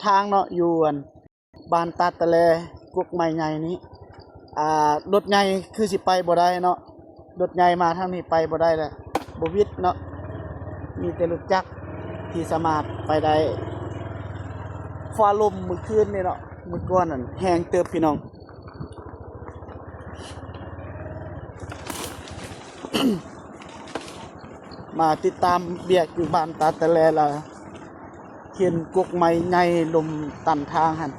ທາງເນາະ ຢູ່ອັນບ້ານຕາດຕະແລ ກົກໄມ້ໃຫຍ່ນີ້ ອ່າ ລົດໃຫຍ່ຄືຊິໄປບໍ່ໄດ້ເນາະ, ລົດໃຫຍ່ມາທາງນີ້ໄປບໍ່ໄດ້ແລ້ວ ບໍ່ວິດເນາະ, ມີແຕ່ລົດຈັກທີ່ສາມາດໄປໄດ້. ຟ້າລົມມື້ຄືນນີ້ເນາະ ມື້ກ່ອນນັ້ນແຮງເຕີບພີ່ນ້ອງ. ມາຕິດຕາມວຽກຢູ່ບ້ານຕາດຕະແລລະ ເຫັນກົກໄມ້ໃຫຍ່ລົມຕັນທາງຫັ້ນ.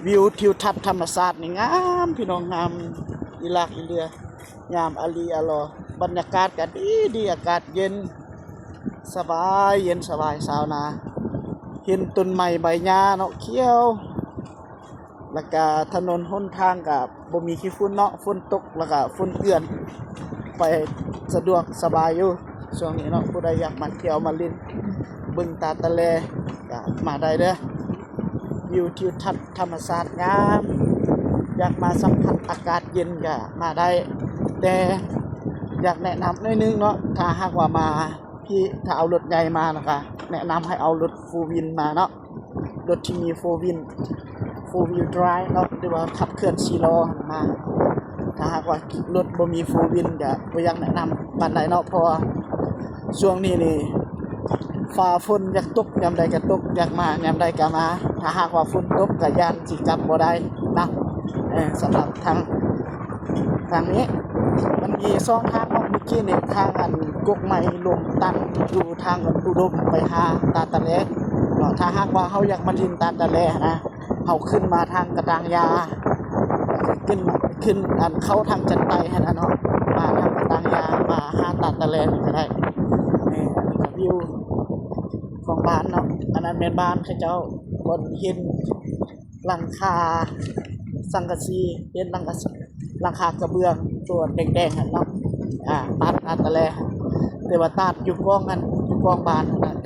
ວິວທິວທັດທຳມະຊາດນີ້ງາມພີ່ນ້ອງ, ງາມອີຫຼາກອີເຫຼືອ, ງາມອາລີອາລໍ. ບັນຍາກາດກະດີດີ, ອາກາດເຢັນສະບາຍ, ເຢັນສະບາຍຊາວນາ. ເຫັນຕົ້ນໄມ້ໃບຫຍ້າເນາະ ຂຽວ. ແລ້ວກະຖະໜົນຫົນທາງກະບໍ່ມີຂີ້ຝຸ່ນເນາະ, ຝົນຕົກແລ້ວກະຝຸ່ນເຈື່ອນ ໄປສະດວກສະບາຍຢູ່ຊ່ວງນີ້ເນາະ. ຜູ້ໃດຢາກມາທ່ຽວມາຫຼິ້ນເບິ່ງຕາດຕະແລກະມາໄດ້ເດີ. ວິວທິວທັດທຳມະຊາດງາມ, ຢາກມາສຳຜັດອາກາດເຢັນກະມາໄດ້, ແຕ່ຢາກແນະນຳໜ້ອຍໜຶ່ງເນາະ, ຖ້າຫາກວ່າມາ ທີ່ຖ້າເອົາລົດໃຫຍ່ມາແລ້ວກະແນະນຳໃຫ້ເອົາລົດໂຟວີນມາເນາະ, ລົດທີ່ມີໂຟວີນ ໂຟວີນດຣາຍເນາະ ຫຼືວ່າຂັບເຄື່ອນສີ່ລໍ້ມາ. ຖ້າຫາກວ່າລົດບໍ່ມີໂຟວີນກະບໍ່ຢາກແນະນຳປານໃດເນາະ, ເພາະວ່າຊ່ວງນີ້ນີ້ຟ້າຝົນຢາກຕົກຍາມໃດກະຕົກ, ຢາກມາຍາມໃດກະມາ. ຖ້າຫາກວ່າຝົນຕົກກະຢ້ານຊິກັບບໍ່ໄດ້ນະ. ເອີ ສຳລັບທາງ ທາງນີ້ມັນມີສອງທາງເນາະ, ເມື່ອກີ້ນີ້ທາງອັນກົກໄມ້ລົມຕັນຢູ່ທາງອຸດົມໄປຫາຕາດຕະແລເນາະ. ຖ້າຫາກວ່າເຮົາຢາກມາຫຼິ້ນຕາດຕະແລຫັ້ນນະ, ເຮົາຂຶ້ນມາທາງກະຕ່າງຢາ, ຂຶ້ນ ຂຶ້ນອັນເຂົ້າທາງຈັນໄຕຫັ້ນນະເນາະ, ມາທາງກະຕ່າງຢາ ມາຫາຕາດຕະແລນີ້ກະໄດ້. ນີ້ ອັນນີ້ກະວິວຂອງບ້ານເນາະ, ອັນນັ້ນແມ່ນບ້ານເຂົາເຈົ້າ ບ່ອນເຫັນ ຫຼັງຄາສັງກະສີ, ເປັນຫຼັງກະ ຫຼັງຄາກະເບື້ອງຕົວແດງໆຫັ້ນເນາະ. ອ່າ ຕາດ ຕາດຕະແລ, ແຕ່ວ່າຕາດຢູ່ກ້ອງຫັ້ນ ຢູ່ກ້ອງບ້ານຫັ້ນນະ,